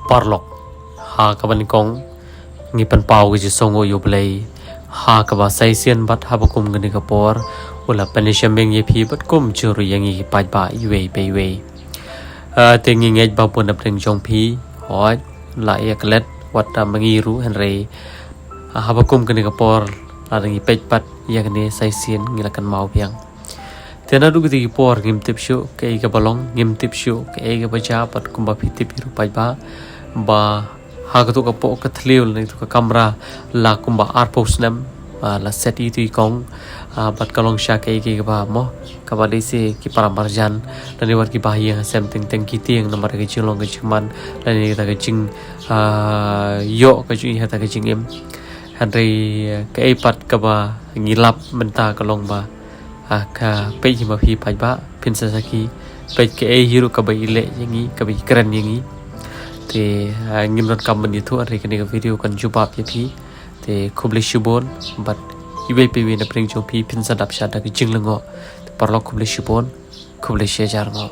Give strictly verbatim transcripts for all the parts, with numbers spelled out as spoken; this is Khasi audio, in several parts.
Paralok, ha kaba nyngkong ngi pynpaw ka jingsngewnguh ïa U Blei ha kaba sa shisien bad ha ba kum kane ka por u la pynïashem beiñ ïa phi bad kumjuh ruh ïa ngi ki paidbah iwei pa iwei. Ah, te ngi ngeit ba bun na pdeng jong phi hooid la ïa klet wat da ma ngi ruh, hynrei ha ba kum kane ka por lada ngi peit pat ïa kane sa shisien ngi la kynmaw biang. Te naduh kata ki por ngim tip shuh kaei kaba long, ngim tip shuh kaei kaba jia, bad kumba phi tip hi ruh paidbah ba ha katu ka pok ka thliew lane katu ka kamra la kumba arphew snem, ah, la set ïa itu i kong, ah, bad ka long sha kaei kaei kaba mo kaba dei se ki para marjan lane wat ki bahaïing hasem teng teng ki tieng namar ka jinglong ka jingman lane kata ka jing, ah, ïoh ka jingim, kata ka jingim. Hynrei kaei pat kaba ngi lap mynta ka long ba, ah, ka peit hi ma phi paidbah, phin sa sakhi peit kaei hi ruh kaba i leh ïa ngi, kaba i kren ïa ngi. Te, ah, ngim donkam ban ïathuh, hynrei kane ka video kan jubab ïa phi. Te khublei shibun bad iwei pa iwei na pdeng jong phi phin sa dap sha da ka jinglyngngoh. Te paralok khublei shibun. Khublei shi hajar nguh.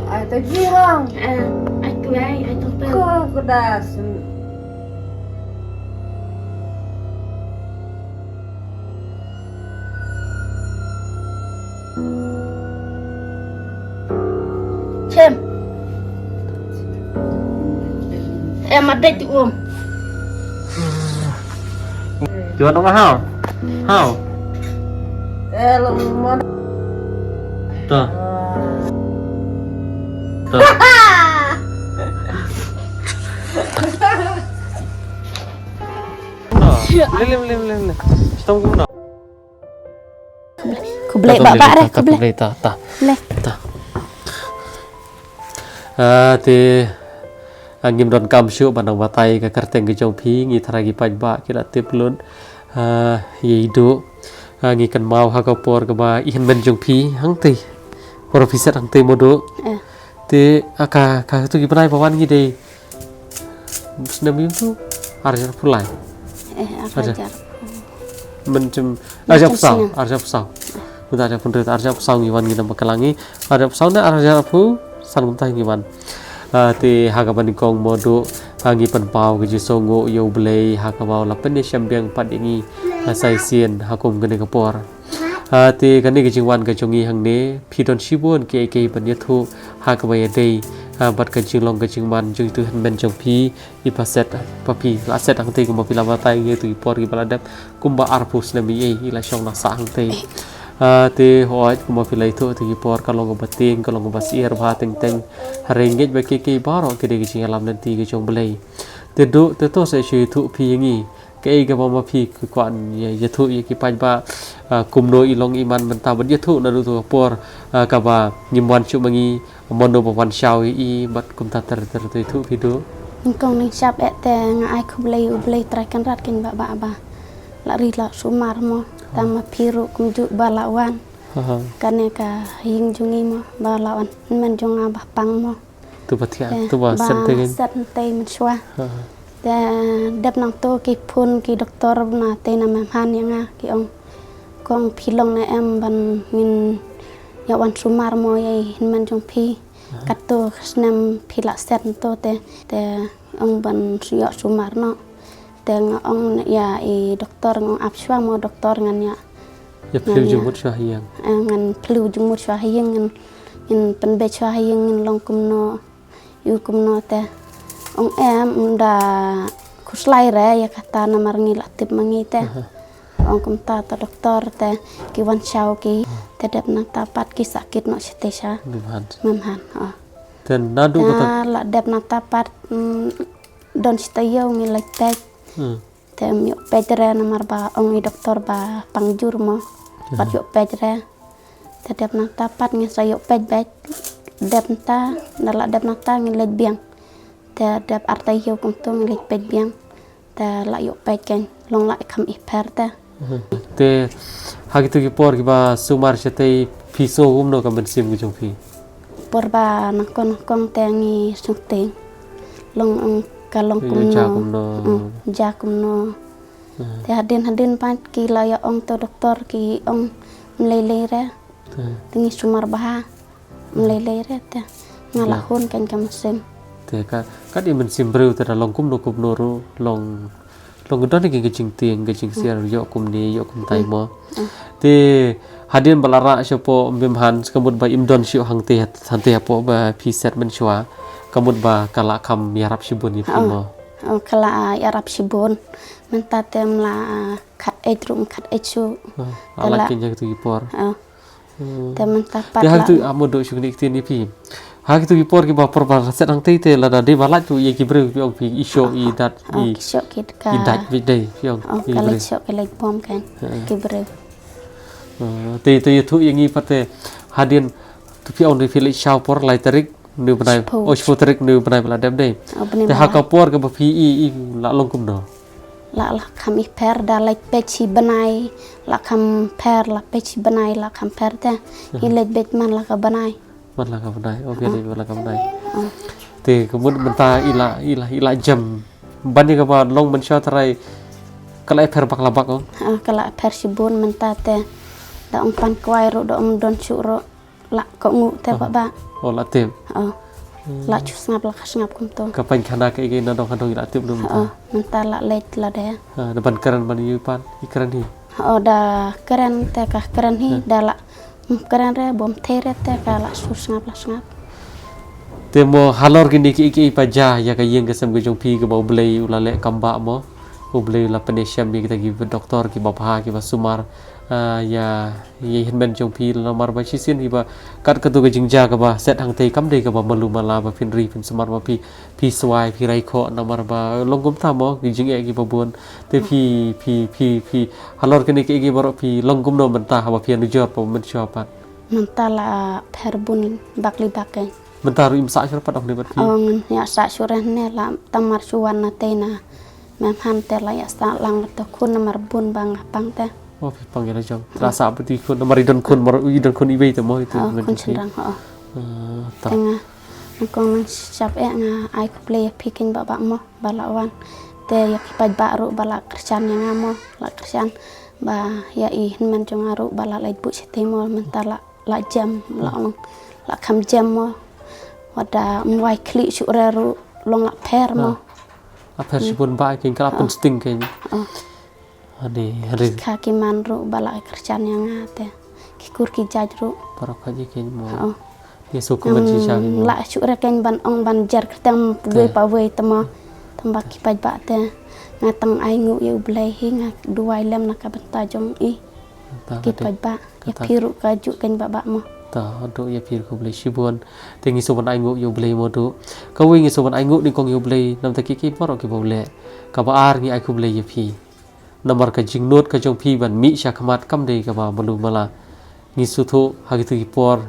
Ai to ji hang. Ai kwai, ai to pe. Ko ko da sun. Chem. Em adet um. Tuan ong hau. Hau. Eh, long mon. Tuh. Tuh. Lele, lele, lele. Stop guna. Khublei ba ba re, khublei. Khublei ta ta. Khublei. Ta. Ah, te, ah, ngim donkam shuh ban nang batai ka kyrteng ka jong phi, ngi tharai ki paidbah ki la tip lut. Ah, ïa i Duh. Ah, ngi kynmaw ha ka por kaba i hynmen jong phi hangtei. Por phi set hangtei mo Duh. Eh. Te, ah, ka, ka tu ki bnai ba wan ngi dei snem ïa tu ar hajar arphew lai. Eh, ar hajar. Mynjem ar hajar arphew saw, ar hajar arphew saw. Mynta ar hajar arphew hynriew, ar hajar arphew saw ngi wan ngi nang bakla ngi. Ar hajar arphew saw ne ar hajar arphew san mynta ngi wan. Ah, te ha kaba nyngkong mo Duh, ah, ngi pynpaw ka jingsngewnguh ïa U Blei ha kaba u la pynïashem biang pat ïa ngi, ah, sa shisien ha kum kane ka por. Ah, te kane ka jingwan ka jong ngi hangne, phi don shibun kiei kiei ban ïathuh ha kaba ïadei, ah, bad ka jinglong ka jingman jong itu hynmen jong phi, i ba set, ba phi la set hangtei kumba phi la batai ngi tu i por kiba la dep kumba arphew snem i ei i la shong nang sah hangtei. Ah, te hooid kumba phi la ïathuh tu i por ka long kaba tieng, ka long kaba syier bha teng teng. Hynrei ngeit ba kiei kiei baroh ki dei ka jingïalam lynti ka jong U Blei. Te Duh, te to sa shu ïathuh phi ïa ngi. Kaei kaba ma phi ki kwah ïa, ïathuh ïa ki paidbah, ah, kumno i long i man mynta bad ïathuh naduh tu ka por, ah, kaba ngim wan shuh ma ngi, mano ba wan shaw ïa i bad kumta ter ter tu ïathuh phi Duh. Nyngkong nyngshap eh te nga ai khublei U Blei Trai Kynrad keiñ ba ba ba la ri la sumar mo. Tang ma phi ruh kumjuh ba la wan. Ha, ha. Kane ka ïing jong ngi mo ba la wan hynmen jong nga ba pang mo. Tu ba thiah, eh, tu ba set hangtei, set hangtei mynshuwa. Ha, ha. Te dep nangto ki phone ki doktor na te na Mem Han ïa nga ki ong, kong phi long ne em ban ngin ïa wan sumar mo ïa i hynmen jong phi. Ha. Katto ka snem phi la set nangto te, te ong ban ïa sumar noh. Te nga ong ïa i doktor, nga ong ap shuwa mo doktor, ngan ïa, ïa phylliew jingmut shuwa ha ïing. Eh, ngan phylliew jingmut shuwa ha ïing, ngan, ngan pynbeit shuwa ha ïing, ngan long kumno, ïa kumno te. Ong em, ym da khuslai re ïa kata namar ngi la tip ma ngi te. Aha. Ong kumta ta doktor te ki wan shaw ki, te dep nangta pat ki sah kit noh shatei sha Mem Han. Mem Han, oh. Te naduh kata la dep nangta pat, mm, don shi taïew ngi leit peit. Hmm. Te ym ïoh peit re namar ba ong i doktor ba pang jur mo. Hmm. Bad ïoh peit re. Te dep nangta pat ngi sa ïoh peit beit. Dep nangta, na la dep nangta ngi leit biang. Te dep ar taïew kumto ngi leit peit biang. Te la ïoh peit keiñ, long la i kham i pher te. Te ha kitu ki por kiba sumar shatei phi sngew kumno ka mynsiem ka jong phi? Por ba nyngkong nyngkong te ngi sngewthuh. Long, ong, ka long kumno. Ïa, ja kumno. Mm, ja kumno. Hmm. Te hadien hadien pat ki la ïa ong to doktor ki ong ym lei lei re. Hmm. Te ngi sumar bha. Mlei lei re te. Nga la hun kan ka mynsiem. Te ka, ka dei mynsiem briew te da long kumno kumno ruh, long, long don ki ka jingtieng, ka jingsiar, ïoh kumne, ïoh kumtai mo. Te hadien ba la rah sha pdeng Mem Hans, ka mut ba im don shuh hangte, hangte hapoh ba phi set mynshuwa. Ka mut ba ka la kham ïarap shibun ïa phi mo. Oh, ka la ïarap shibun. Mynta te ym lah khat eit ruh, ym khat eit shuh. Oh, te la lait kein ha kitu ki por. Oh. Hmm. Te mynta pat te ha la kitu, ah, mo duh shuh kine ki ktien ïa phi. Ha kitu ki por kiba por ba la set hangtei te lada dei ba lait ruh ïa ki briew phi ong phi i shoh i dat, oh, i, ki shoh ki ka, i dat beit dei phi ong, oh, i ka leit briew shoh ka leit bom kan. Ha. Ki briew. Ah, te, te ïathuh ïa ngi pat te hadien tu phi ong dei phi leit shaw por lai tarik. Ni u bnai. Shiphew. Oh, shiphew tarik ni u bnai ba la dep dei. Oh, bnai ba la. Te ha ka por kaba phi i, i la long kumno? La, la kham i pher da leit peit shi bnai, la kham pher, la peit shi bnai, la kham pher te. Hi leit beit man la ka bnai. Man la ka bnai. Oh, phi leit man la ka bnai. Oh. Te ka mut mynta i la, i la, i la jem. Ban ïa kaba long mynshuwa tharai ka la i pher bak la bak, oh. Ah, ka la i pher shibun mynta te. Da ong pan kwai ruh, da ong don shuh ruh. La kohnguh te ba ba. Oh, la tip. Oh. Hmm. La shu sngap, la ka sngap kumto. Ka paikhana kaei kaei na dong ha dong i la tip lum ta. Oh, mynta la leit la de. Ah, da ban kren ban ïa u pat, i kren hi. Oh, da kren te ka kren hi, da la, mm, kren re, bym thei re te ka la shu sngap, la sngap. Te mo halor kine kiei kiei ba jia ïa ka ïing ka sem ka jong phi kaba U Blei u la leh kam ba mo. U Blei u la pynshem ïa kita ki doktor kiba bha kiba sumar. Ah, ïa, ïa i hynmen jong phi namar ba shisien hi ba kat katu ka jingjia kaba set hangtei kam dei kaba malu mala ba phin ri phin sumar ba phi, phi swai phi rai khoh namar ba long kumta mo ki jingeh kiba bun. Te phi, phi, phi, phi halor kine kiei kiei baroh phi long kumno mynta haba phi ïanujor ba mynshuwa pat? Mynta la pher bun bak li bak kein. Mynta ruh im sah shuh pat ong ne bad phi? Ong ïa sah shuh re ne la tang mar shu wan na tei na Mem Han te la ïa sah lang bad to khun namar bun ba nga pang te. Oh, phi pang ïa la jong. Te la sah bad i khun namar i don khun mar i don khun iwei te mo itu. Oh, khun shynrang, oh. Ah, ta. Te nga, nga kong nang shap eh nga ai khublei ïa phi kein ba ba mo ba la wan. Te ïa ki paidbah ruh ba la kyrshan ïa nga mo, la kyrshan ba ïa i hynmen jong nga ruh ba la leit buh shatei mo mynta la la jem, la ong, la kham jem mo. Wat da ym wai khlieh shuh re ruh long la pher mo. Ah. La pher shibun ba kein ka la pynsting kein. Ah. Ani, ani. Ki kha ki man ruh ba la kyrshan ïa nga te. Ki kur ki jait ruh. Baroh ka ji kein mo. Oh. Ngi sngewkmen shisha mo. La shuh re kein ban ong ban jer kyrteng pawei pawei te mo. Tang ba ki paidbah te. Nga tang ainguh ïa U Blei hi nga duwai lem na ka bynta jong i. Ki paidbah. Ïa phi ruh ka juh kein ba ba mo. Ta, haduh ïa phi ruh khublei shibun. Te ngi sngewbha ban ainguh ïa U Blei mo duh. Kawei ngi sngewbha ban ainguh nyngkong ïa U Blei namar ta kiei kiei baroh kiba u leh. Kaba ar ngi ai khublei ïa phi. Namar ka jingnud ka jong phi ban mih sha khmat kam dei kaba malu mala. Ngi sngewthuh ha kitu ki por.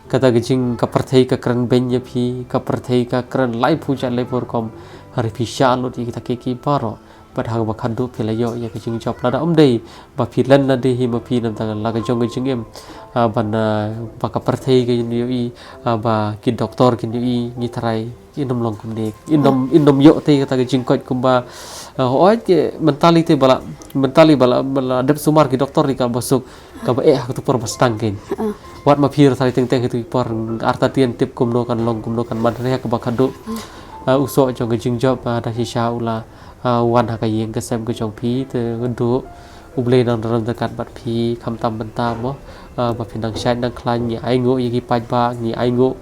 Kata ka jing ka pyrthei ka kren beiñ ïa phi, ka pyrthei ka kren laiphew jait laiphew rukom. Hynrei phi shah lut ïa kita kiei kiei baroh. Bad ha kaba khatduh phi la ïoh ïa ka jingjop lada ym dei ba phi len lade hi ma phi namar ta la ka jong ka jingim, ah, ban, ah, ba ka pyrthei ka ïohi, ah, ba ki doktor kin ïohi ngi trai in ym long kumne, in ym, in ym ïoh te kata ka jingkoit kumba, ah, hooid ke mentally te ba la, mentally ba la, ba la dep sumar ki doktor ri kaba suk kaba eh ha katu por ba sdang kein. Wat ma phi ruh trai teng teng ha katu por artatien tip kumno kan long kumno kan man re ha kaba khatduh, ah, u soh jong ka jingjop, ah, da shisha u la ah, wan ha ka ïing ka sem ka jong phi te duh U Blei nang dang ryngkat bad phi khamtam bynta mo, ah, ba phi nang shait nang khlaiñ ngi ainguh ïa ki paidbah ngi ainguh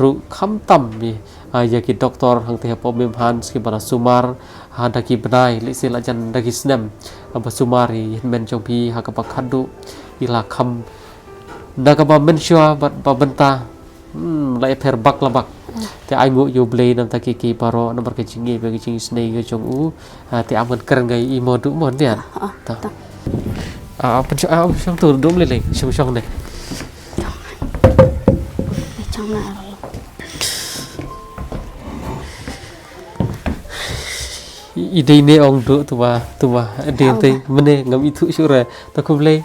ruh khamtam ïa, ah, ïa ki doktor hangte hapoh Mem Han kiba la sumar, ah, da ki bnai lehse la jan da ki snem, ah, ba sumar ïa i hynmen jong phi ha kaba khatduh i la kham na kaba mynshuwa bad ba bynta. Hmm, la ïapher bak la bak. Te ainguh ïa U Blei namar ta kiei kiei baroh namar ka jingïeit bad ka jingisynei ka jong u. Ah, te am ngan kren ngai i mo duh mo niat. Ah, ah, ta. Ah, pynshong, ah, pynshong tu duh lei lei, shong shong ne. I, i dei ne ong duh tu ba, tu ba, dei te mene ngam ithuh shuh re. Ta khublei.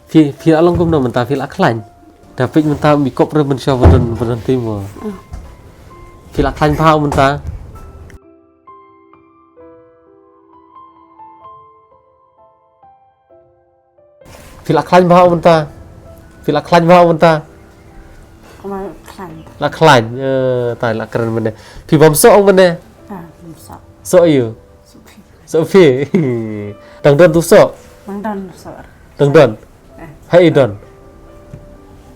Phi, phi la long kumno mynta phi la khlaiñ. Da peit mynta mi kop re mynshuwa ba don, ba don te mo. Phi la khlaiñ bha mynta. Phi la khlaiñ bha mynta. Phi la khlaiñ bha mynta? Khlaiñ. La khlaiñ. Eh, tai la kren mynne. Phi bam soh mynne? Ah, bam soh. Soh ïu. Soh phi. Soh phi. Dang don tu soh. Dang don soh. Dang don. Eh. Hai don.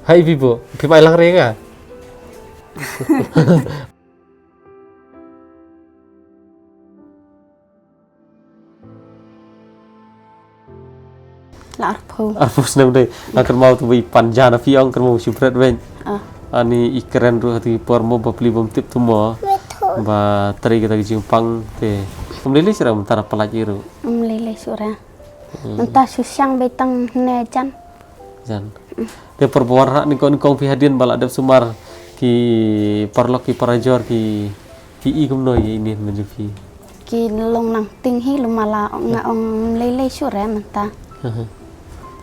Hai phi bu. Phi mai lang re nga. La arphew. Arphew snem dei. Nga kynmaw tu ba i pan ja na phi ong kynmaw shi bret wen. Ah. Ani i kren ruh ha tu i por mo ba pli bym tip tu mo. Ba trei kata ka jingpang te. Ym lei lei shuh re mynta da pynlait i ruh. Ym lei lei shuh re. Hmm. Mynta shu siang bei tang ne jan. Jan. Te por ba wan rah nyngkong nyngkong phi hadien ba la dep sumar ki paralok ki parajor ki, ki i kumno ïa ine mynta phi. Ki long nang ting hi lum ma la ong nga ong lei lei shuh re mynta. Aha.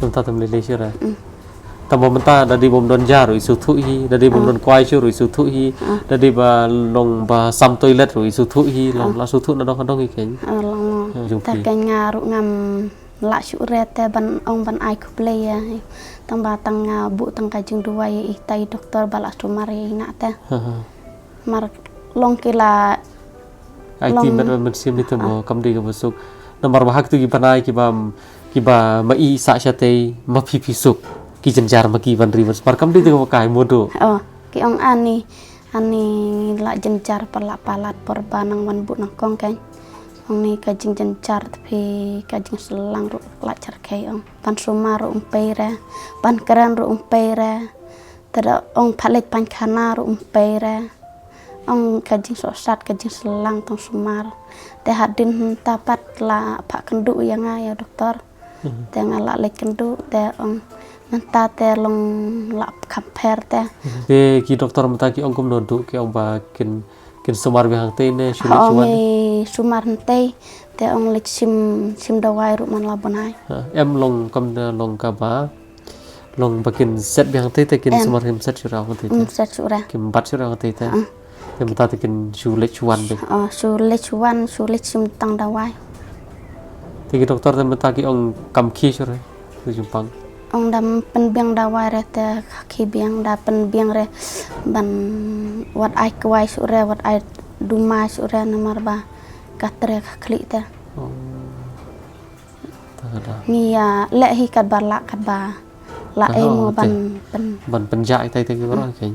Mynta tam lei lei shuh re. Mm. Tang ba mynta da dei bym don ja ruh i shu thuh hi, da dei bym don kwai shuh ruh i shu thuh hi, da dei ba long ba sam toilet ruh i shu thuh hi, long la shu thuh na dong ha dong hi keiñ. Ah, long. Ah, jong phi. Ta keiñ nga ruh ngam lah shuh re te ban ong ban ai khublei ïa. Tang ba tang nga buh tang ka jingduwai ïa i tai doktor ba la sumar ïa i na te. Ha, ha. Mar long ki la ai ti long met met mynsiem ni te mo kam dei kaba suk. Namar ba ha kitu ki bnai kiba, kiba ma i sah shatei ma phi phi suk. Ki jynjar ma ki ban ri ban sumar kam dei te kaba kai mo du. Oh, ki ong ani, ani la jynjar palat palat por ba nang wan buh nyngkong keiñ. Ong ni ka jingjynjar te phi ka jingsyllang ruh la jar kei ong. Ban sumar ruh um pei re. Ban kren ruh um pei re. Te da ong pha leit paikhana ruh um pei re. Ong ka jingsohsat ka jingsyllang tang sumar. Te hadien mynta pat la pha kynduh ïa nga ïa doktor. Mhm. Te nga la leit kynduh te ong mynta te long la kham pher te. Mhm. Te ki doktor mynta ki ong kumno du ki ong ba kin Kin sumar biang hangtei ne shu leit shu wan? Ong i sumar hangtei te ong leit shim, shim dawai ruh man la bnai. Ha, em long kam da long kaba long ba kin set biang hangtei te kin sumar kim set shuh re hangtei te. Em set shuh re. Kim bat shuh re hangtei te. Te mynta te kin shu leit shu wan beit. Oh, shu leit shu wan, shu leit shim tang dawai. Te ki doktor te mynta ki ong kam khie shuh re. Te jingpang. Ong da pynbiang dawai re te ka khie biang da pynbiang re ban wat ai kwai shuh re wat ai duma shuh re namar ba ka tre ka khlieh te. Oh. Ta ka da. Ngi ïa leh hi katba lah katba lah ei mo ban pyn- ban pynjah ita ita ki baroh keiñ.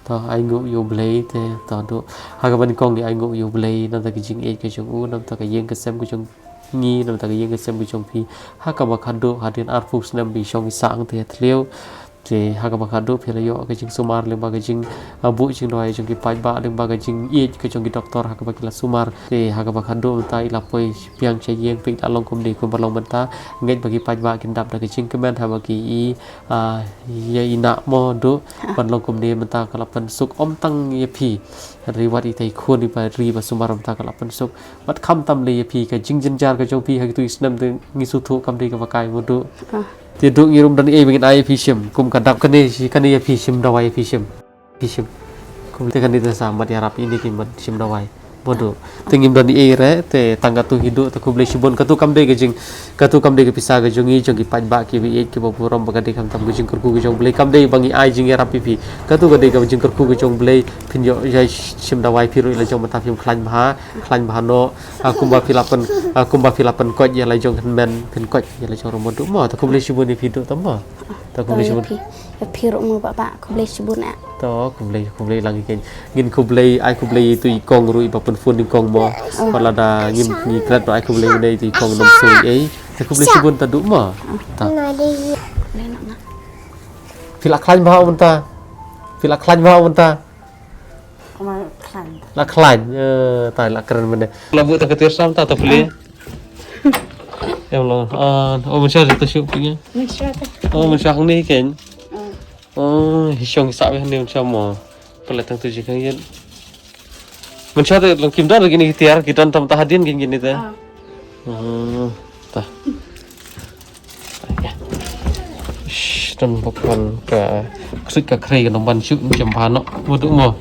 To ai nguh ïa U Blei te to duh. Ha kaba nyngkong ngi ai nguh ïa U Blei namar ka jingïeit ka jong u namar ka ïing ka sem ka jong ngi namar ka ïing ka sem ka jong phi. Ha kaba khadduh hadien arphew snem ba i shong i sah hangtei ha thliew. Te ha kaba khadduh phi la ïoh ka jingsumar lyngba ka jing, ah, buh jingduwai jong ki paidbah lyngba ka jingïeit ka jong ki doktor ha kaba ki la sumar. Te ha kaba khadduh mynta i la poi biang sha ïing phi la long kumne kumba long mynta. Ngeit ba ki paidbah kin dap da ka jingkmen haba ki i Ah, ïa i na mo duh ban long kumne mynta ka la pynsuk ym tang ïa phi. Hynrei wat ita i khun iba ri ba sumar mynta ka la pynsuk. Wat kham tam lei ïa phi ka jingjynjar ka jong phi ha kitu i snem te ngi sngewthuh kam dei kaba kai mo duh. Te duh ngi ruh ym don ei ba ngin ai ïa phi shim kum ka dap kane shi kane ïa phi shim dawai ïa phi shim. Phi shim. Kum te kane te sa mat ïarap ine ki mat shim dawai. Mo duh. Te ngim don ei re te tang katu hi duh te khublei shibun katu kam dei ka jing katu kam dei ka pisa ka jong ngi jong ki paidbah kiba ïeit kiba burom ba ka dei khamtam ka jingkyrkhu ka jong U Blei kam dei ba ngi ai jingïarap ïa phi. Katu ka dei ka jingkyrkhu ka jong U Blei phin ïoh ïa shim dawai phi ruh ïa la jong mynta phim khlaiñ bha khlaiñ bha noh. Ah, kumba phi la pyn ah, kumba phi la pynkoit ïa la jong hynmen phin koit ïa la jong ruh mo duh mo te khublei shibun ïa phi duh tam mo. Te khublei shibun. Ïa phi ruh mo bah bah khublei shibun eh. To khublei khublei lang ïa keiñ. Ngin khublei ai khublei ïa itu i kong ruh iba pynphone nyngkong mo. Pat lada ngim ngi klet ruh ai khublei ïa itu i kong nongsuh ei. Te khublei shibun ta duh mo. Ta. Phi la khlaiñ bha mynta. Phi la khlaiñ bha mynta. La khlaiñ. Eh, ta la kren mynne. La buh ta ka tir sam ta ta pule. Em lo. Ah, oh, mynshuwa ta shu pule. Mynshuwa ta. Oh, mynshuwa hangne keiñ. Oh, hi shong sah hangne mynshuwa mo. Pule tang tu jingkhang ïen. Mynshuwa ta long kim don kine ki tiar ki don tam ta hadien kine kine te. Oh, ta. Shh, don bok ban ka ksut ka khrei ka nong ban shu jem bha noh. Mo duh mo.